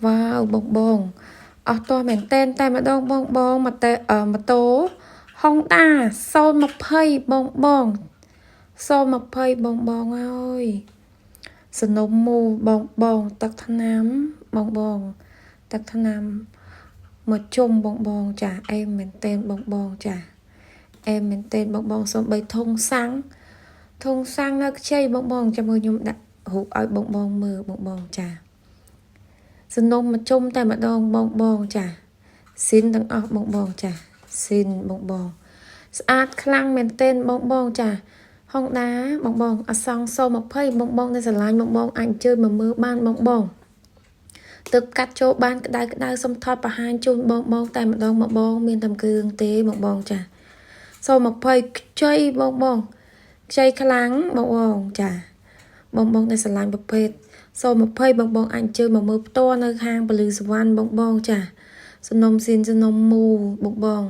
វ៉ាវបងបងអស់តោះមែនតែនតែម្ដងបងបងម៉ូតូម៉ូតូ Honda 020បងបង020បងបងអើយសនំមូបងបងទឹកថ្នាំបងបងទឹកថ្នាំមកជុំបងបងចាអេមមែនតែនបងបងចាអេមមែនតែនបងបងសំបីធុងសាំងធុងសាំងនៅខ្ចីបងបងចាំមើលខ្ញុំដាក់រូបឲ្យបងបងមើលបងបងចាសនំមកជុំតែម្ដងបងបងចាស៊ីនទាំងអស់បងបងចាស៊ីនបងបងស្អាតខ្លាំងមែនទែនបងបងចា Honda បងបងអសង្ស020បងបងនៅស្រឡាញ់បងបងអាចអញ្ជើញមកមើលបានបងបងទឹកកាត់ចូលបានក្តៅក្តៅសុំថតបង្ហាញជូនបងបងតែម្ដងមកបងមានតែគ្រឿងទេបងបងចា020ខ្ចីបងបងខ្ចីខ្លាំងបងបងចាបងបងនៅស្រឡាញ់ប្រភេទ020បងបងអាចអញ្ជើញមកមើលផ្ទាល់នៅខាងពលឺសវណ្ណបងបងចាសនំស៊ីនសនំមូបងបង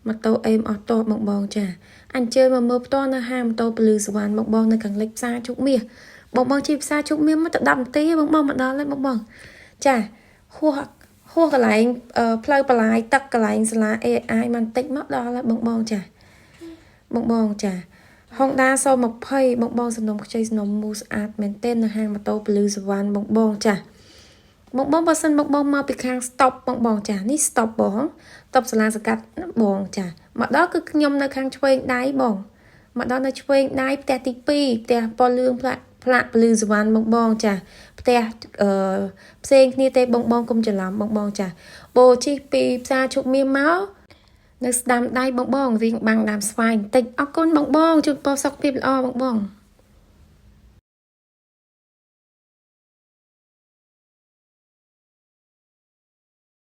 ម៉ូតូអេមអស់តបបងបងចាអញ្ជើញមកមើលផ្ទាល់នៅហាងម៉ូតូពលឺសវណ្ណបងបងនៅខាងលិចផ្សារជុកមាសបងបងជិះផ្សារជុកមាសមកទៅ10នាទីបងបងមកដល់ហើយបងបងចាហួសហួសកន្លែងផ្លូវបន្លាយទឹកកន្លែងសាលា AI បន្តិចមកដល់ហើយបងបងចាបងបងចា Honda 020បងបងសំណុំខ្ចីសំណុំមូស្អាតមែនទែននៅហាងម៉ូតូពលឺសវណ្ណបងបងចាបងបងបើសិនបងបងមកពីខាង stop បងបងចានេះ stop បងតបសាលាសកាត់បងចាមកដល់គឺខ្ញុំនៅខាងឆ្វេងដៃបងមកដល់នៅឆ្វេងដៃផ្ទះទី2ផ្ទះពណ៌លឿងផ្លាកផ្លាកពលឺសវណ្ណបងបងចាផ្ទះអឺផ្សេងគ្នាទេបងបងកុំច្រឡំបងបងចាបូជិះពីផ្សារឈុកមាសមកនៅស្ដាំដៃបងបងរៀងបាំងដើមស្វាយបន្តិចអរគុណបងបងជូនពរសុខភាពល្អបងបង។